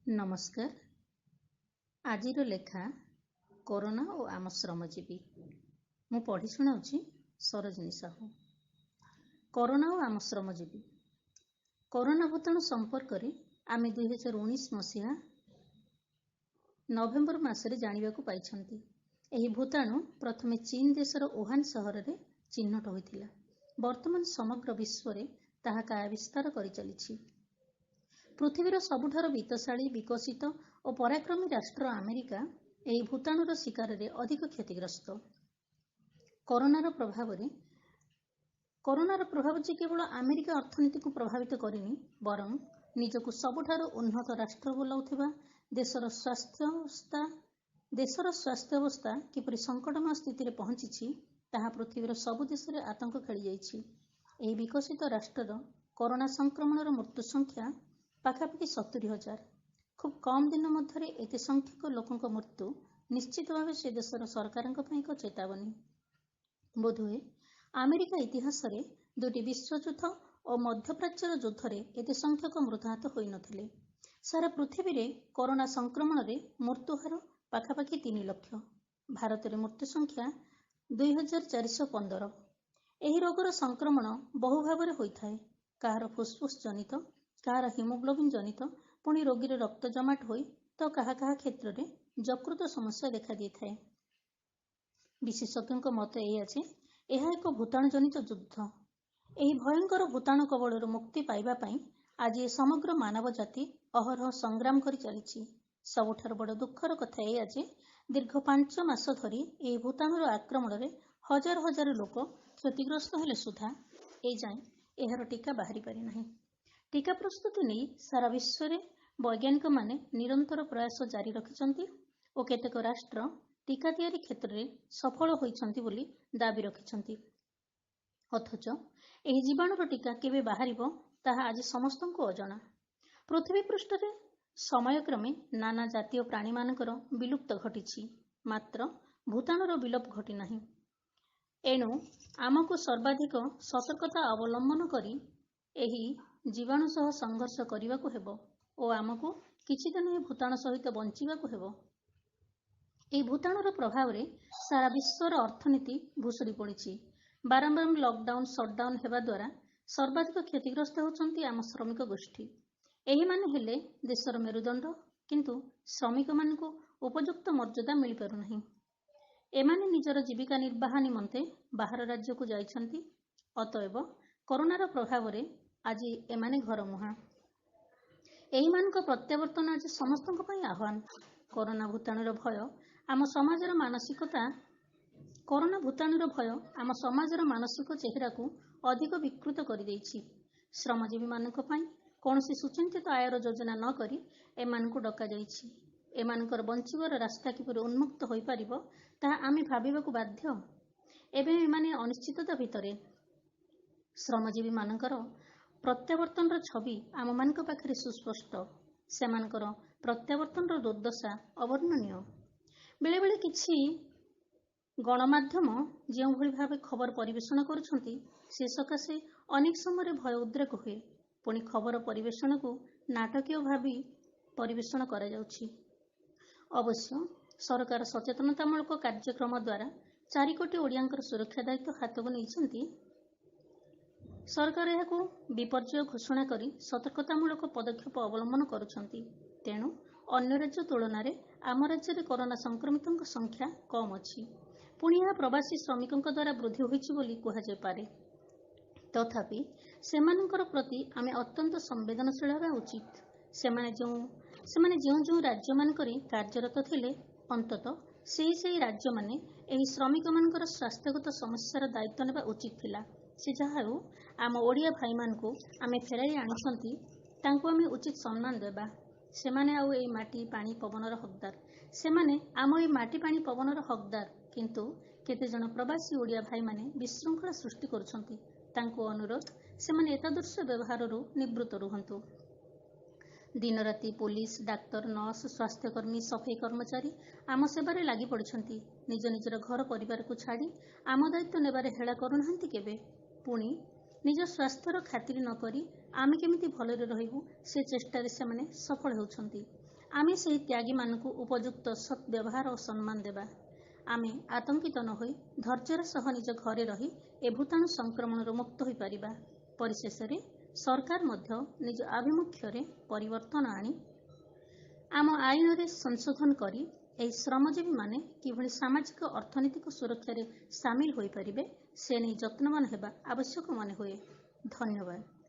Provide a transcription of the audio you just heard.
ନମସ୍କାର। ଆଜିର ଲେଖା କରୋନା ଓ ଆମ ଶ୍ରମଜୀବୀ। ମୁଁ ପଢ଼ି ଶୁଣାଉଛି ସରୋଜିନୀ ସାହୁ। କରୋନା ଓ ଆମ ଶ୍ରମଜୀବୀ। କରୋନା ଭୂତାଣୁ ସମ୍ପର୍କରେ ଆମେ 2019 ମସିହା ନଭେମ୍ବର ମାସରେ ଜାଣିବାକୁ ପାଇଛନ୍ତି। ଏହି ଭୂତାଣୁ ପ୍ରଥମେ ଚୀନ ଦେଶର ଉହାନ ସହରରେ ଚିହ୍ନଟ ହୋଇଥିଲା। ବର୍ତ୍ତମାନ ସମଗ୍ର ବିଶ୍ୱରେ ତାହା କାୟା ବିସ୍ତାର କରିଚାଲିଛି। ପୃଥିବୀର ସବୁଠାରୁ ବିତ୍ତଶାଳୀ, ବିକଶିତ ଓ ପରାକ୍ରମୀ ରାଷ୍ଟ୍ର ଆମେରିକା ଏହି ଭୂତାଣୁର ଶିକାରରେ ଅଧିକ କ୍ଷତିଗ୍ରସ୍ତ। କରୋନାର ପ୍ରଭାବ ଯେ କେବଳ ଆମେରିକା ଅର୍ଥନୀତିକୁ ପ୍ରଭାବିତ କରିନି, ବରଂ ନିଜକୁ ସବୁଠାରୁ ଉନ୍ନତ ରାଷ୍ଟ୍ର ବୋଲାଉଥିବା ଦେଶର ସ୍ୱାସ୍ଥ୍ୟ ଅବସ୍ଥା କିପରି ସଙ୍କଟମୟ ସ୍ଥିତିରେ ପହଞ୍ଚିଛି, ତାହା ପୃଥିବୀର ସବୁ ଦେଶରେ ଆତଙ୍କ ଖେଳିଯାଇଛି। ଏହି ବିକଶିତ ରାଷ୍ଟ୍ରର କରୋନା ସଂକ୍ରମଣର ମୃତ୍ୟୁ ସଂଖ୍ୟା ପାଖାପାଖି 70,000। ଖୁବ୍ କମ୍ ଦିନ ମଧ୍ୟରେ ଏତେ ସଂଖ୍ୟକ ଲୋକଙ୍କ ମୃତ୍ୟୁ ନିଶ୍ଚିତ ଭାବେ ସେ ଦେଶର ସରକାରଙ୍କ ପାଇଁ ଏକ ଚେତାବନୀ। ବୋଧହୁଏ ଆମେରିକା ଇତିହାସରେ ଦୁଇଟି ବିଶ୍ୱଯୁଦ୍ଧ ଓ ମଧ୍ୟପ୍ରାଚ୍ୟର ଯୁଦ୍ଧରେ ଏତେ ସଂଖ୍ୟକ ମୃତାହତ ହୋଇନଥିଲେ। ସାରା ପୃଥିବୀରେ କରୋନା ସଂକ୍ରମଣରେ ମୃତ୍ୟୁହାର ପାଖାପାଖି 3 ଲକ୍ଷ। ଭାରତରେ ମୃତ୍ୟୁ ସଂଖ୍ୟା 2415। ଏହି ରୋଗର ସଂକ୍ରମଣ ବହୁ ଭାବରେ ହୋଇଥାଏ। କାହାର ଫୁସଫୁସ ଜନିତ, କାହାର ହିମୋଗ୍ଲୋବିନ୍ ଜନିତ, ପୁଣି ରୋଗୀର ରକ୍ତ ଜମାଟ ହୋଇ ତ କାହା କାହା କ୍ଷେତ୍ରରେ ଯକୃତ ସମସ୍ୟା ଦେଖାଦେଇଥାଏ। ବିଶେଷଜ୍ଞଙ୍କ ମତ ଏଇଆ ଯେ ଏହା ଏକ ଭୂତାଣୁଜନିତ ଯୁଦ୍ଧ। ଏହି ଭୟଙ୍କର ଭୂତାଣୁ କବଳରୁ ମୁକ୍ତି ପାଇବା ପାଇଁ ଆଜି ଏ ସମଗ୍ର ମାନବ ଜାତି ଅହରହ ସଂଗ୍ରାମ କରି ଚାଲିଛି। ସବୁଠାରୁ ବଡ଼ ଦୁଃଖର କଥା ଏଇଆ ଯେ ଦୀର୍ଘ 5 ମାସ ଧରି ଏହି ଭୂତାଣୁର ଆକ୍ରମଣରେ ହଜାର ହଜାର ଲୋକ କ୍ଷତିଗ୍ରସ୍ତ ହେଲେ ସୁଦ୍ଧା ଏଯାଏଁ ଏହାର ଟୀକା ବାହାରି ପାରିନାହିଁ। ଟୀକା ପ୍ରସ୍ତୁତି ନେଇ ସାରା ବିଶ୍ୱରେ ବୈଜ୍ଞାନିକମାନେ ନିରନ୍ତର ପ୍ରୟାସ ଜାରି ରଖିଛନ୍ତି ଓ କେତେକ ରାଷ୍ଟ୍ର ଟୀକା ତିଆରି କ୍ଷେତ୍ରରେ ସଫଳ ହୋଇଛନ୍ତି ବୋଲି ଦାବି ରଖିଛନ୍ତି। ଅଥଚ ଏହି ଜୀବାଣୁର ଟୀକା କେବେ ବାହାରିବ ତାହା ଆଜି ସମସ୍ତଙ୍କୁ ଅଜଣା। ପୃଥିବୀ ପୃଷ୍ଠରେ ସମୟକ୍ରମେ ନାନା ଜାତୀୟ ପ୍ରାଣୀମାନଙ୍କର ବିଲୁପ୍ତ ଘଟିଛି, ମାତ୍ର ଭୂତାଣୁର ବିଲୋପ ଘଟିନାହିଁ। ଏଣୁ ଆମକୁ ସର୍ବାଧିକ ସତର୍କତା ଅବଲମ୍ବନ କରି ଏହି ଜୀବାଣୁ ସହ ସଂଘର୍ଷ କରିବାକୁ ହେବ ଓ ଆମକୁ କିଛିଦିନ ଏହି ଭୂତାଣୁ ସହିତ ବଞ୍ଚିବାକୁ ହେବ। ଏହି ଭୂତାଣୁର ପ୍ରଭାବରେ ସାରା ବିଶ୍ୱର ଅର୍ଥନୀତି ଭୁଶୁଡ଼ି ପଡ଼ିଛି। ବାରମ୍ବାର ଲକଡାଉନ, ସଟଡାଉନ ହେବା ଦ୍ୱାରା ସର୍ବାଧିକ କ୍ଷତିଗ୍ରସ୍ତ ହେଉଛନ୍ତି ଆମ ଶ୍ରମିକ ଗୋଷ୍ଠୀ। ଏହିମାନେ ହେଲେ ଦେଶର ମେରୁଦଣ୍ଡ, କିନ୍ତୁ ଶ୍ରମିକମାନଙ୍କୁ ଉପଯୁକ୍ତ ମର୍ଯ୍ୟାଦା ମିଳିପାରୁନାହିଁ। ଏମାନେ ନିଜର ଜୀବିକା ନିର୍ବାହ ନିମନ୍ତେ ବାହାର ରାଜ୍ୟକୁ ଯାଇଛନ୍ତି। ଅତଏବ କରୋନାର ପ୍ରଭାବରେ ଆଜି ଏମାନେ ଘରମୁହାଁ। ଏହିମାନଙ୍କ ପ୍ରତ୍ୟାବର୍ତ୍ତନ ଆଜି ସମସ୍ତଙ୍କ ପାଇଁ ଆହ୍ୱାନ। କରୋନା ଭୂତାଣୁର ଭୟ ଆମ ସମାଜର ମାନସିକତା କରୋନା ଭୂତାଣୁର ଭୟ ଆମ ସମାଜର ମାନସିକ ଚେହେରାକୁ ଅଧିକ ବିକୃତ କରିଦେଇଛି। ଶ୍ରମଜୀବୀମାନଙ୍କ ପାଇଁ କୌଣସି ସୁଚିନ୍ତିତ ଆୟର ଯୋଜନା ନ କରି ଏମାନଙ୍କୁ ଡକାଯାଇଛି। ଏମାନଙ୍କର ବଞ୍ଚିବାର ରାସ୍ତା କିପରି ଉନ୍ମୁକ୍ତ ହୋଇପାରିବ ତାହା ଆମେ ଭାବିବାକୁ ବାଧ୍ୟ। ଏବେ ଏମାନେ ଅନିଶ୍ଚିତତା ଭିତରେ। ଶ୍ରମଜୀବୀମାନଙ୍କର ପ୍ରତ୍ୟାବର୍ତ୍ତନର ଛବି ଆମମାନଙ୍କ ପାଖରେ ସୁସ୍ପଷ୍ଟ। ସେମାନଙ୍କର ପ୍ରତ୍ୟାବର୍ତ୍ତନର ଦୁର୍ଦ୍ଦଶା ଅବର୍ଣ୍ଣନୀୟ। ବେଳେବେଳେ କିଛି ଗଣମାଧ୍ୟମ ଯେଉଁଭଳି ଭାବେ ଖବର ପରିବେଷଣ କରୁଛନ୍ତି, ସେ ସକାଶେ ଅନେକ ସମୟରେ ଭୟ ଉଦ୍ରେକ ହୁଏ। ପୁଣି ଖବର ପରିବେଷଣକୁ ନାଟକୀୟ ଭାବି ପରିବେଷଣ କରାଯାଉଛି। ଅବଶ୍ୟ ସରକାର ସଚେତନତାମୂଳକ କାର୍ଯ୍ୟକ୍ରମ ଦ୍ୱାରା 4 କୋଟି ଓଡ଼ିଆଙ୍କର ସୁରକ୍ଷା ଦାୟିତ୍ୱ ହାତକୁ ନେଇଛନ୍ତି। ସରକାର ଏହାକୁ ବିପର୍ଯ୍ୟୟ ଘୋଷଣା କରି ସତର୍କତାମୂଳକ ପଦକ୍ଷେପ ଅବଲମ୍ବନ କରୁଛନ୍ତି। ତେଣୁ ଅନ୍ୟ ରାଜ୍ୟ ତୁଳନାରେ ଆମ ରାଜ୍ୟରେ କରୋନା ସଂକ୍ରମିତଙ୍କ ସଂଖ୍ୟା କମ୍ ଅଛି। ପୁଣି ଏହା ପ୍ରବାସୀ ଶ୍ରମିକଙ୍କ ଦ୍ୱାରା ବୃଦ୍ଧି ହୋଇଛି ବୋଲି କୁହାଯାଇପାରେ। ତଥାପି ସେମାନଙ୍କର ପ୍ରତି ଆମେ ଅତ୍ୟନ୍ତ ସମ୍ବେଦନଶୀଳ ହେବା ଉଚିତ। ସେମାନେ ଯେଉଁ ଯେଉଁ ରାଜ୍ୟମାନଙ୍କରେ କାର୍ଯ୍ୟରତ ଥିଲେ, ଅନ୍ତତଃ ସେହି ସେହି ରାଜ୍ୟମାନେ ଏହି ଶ୍ରମିକମାନଙ୍କର ସ୍ୱାସ୍ଥ୍ୟଗତ ସମସ୍ୟାର ଦାୟିତ୍ୱ ନେବା ଉଚିତ ଥିଲା। ସେ ଯାହା ହେଉ, ଆମ ଓଡ଼ିଆ ଭାଇମାନଙ୍କୁ ଆମେ ଫେରାଇ ଆଣିଛନ୍ତି, ତାଙ୍କୁ ଆମେ ଉଚିତ ସମ୍ମାନ ଦେବା। ସେମାନେ ଆଉ ଏଇ ମାଟି ପାଣି ପବନର ହକଦାର। ସେମାନେ ଆମ ଏଇ ମାଟି ପାଣି ପବନର ହକଦାର। କିନ୍ତୁ କେତେଜଣ ପ୍ରବାସୀ ଓଡ଼ିଆ ଭାଇମାନେ ବିଶୃଙ୍ଖଳା ସୃଷ୍ଟି କରୁଛନ୍ତି। ତାଙ୍କୁ ଅନୁରୋଧ, ସେମାନେ ଏତାଦୃଶ ବ୍ୟବହାରରୁ ନିବୃତ୍ତ ରୁହନ୍ତୁ। ଦିନରାତି ପୋଲିସ, ଡାକ୍ତର, ନର୍ସ, ସ୍ୱାସ୍ଥ୍ୟକର୍ମୀ, ସଫେଇ କର୍ମଚାରୀ ଆମ ସେବାରେ ଲାଗି ପଡ଼ିଛନ୍ତି। ନିଜ ନିଜର ଘର ପରିବାରକୁ ଛାଡ଼ି ଆମ ଦାୟିତ୍ୱ ନେବାରେ ହେଳା କରୁନାହାନ୍ତି କେବେ। ପୁଣି ନିଜ ସ୍ୱାସ୍ଥ୍ୟର ଖାତିରି ନ କରି ଆମେ କେମିତି ଭଲରେ ରହିବୁ ସେ ଚେଷ୍ଟାରେ ସେମାନେ ସଫଳ ହେଉଛନ୍ତି। ଆମେ ସେହି ତ୍ୟାଗୀମାନଙ୍କୁ ଉପଯୁକ୍ତ ସଦ୍ବ୍ୟବହାର ଓ ସମ୍ମାନ ଦେବା। ଆମେ ଆତଙ୍କିତ ନ ହୋଇ ଧୈର୍ଯ୍ୟର ସହ ନିଜ ଘରେ ରହି ଏ ଭୂତାଣୁ ସଂକ୍ରମଣରୁ ମୁକ୍ତ ହୋଇପାରିବା। ପରିଶେଷରେ ସରକାର ମଧ୍ୟ ନିଜ ଆଭିମୁଖ୍ୟରେ ପରିବର୍ତ୍ତନ ଆଣି ଆମ ଆଇନରେ ସଂଶୋଧନ କରି ଏହି ଶ୍ରମଜୀବୀମାନେ କିଭଳି ସାମାଜିକ ଅର୍ଥନୈତିକ ସୁରକ୍ଷାରେ ସାମିଲ ହୋଇପାରିବେ ସେ ନେଇ ଯତ୍ନବାନ ହେବା ଆବଶ୍ୟକ ମନେହୁଏ। ଧନ୍ୟବାଦ।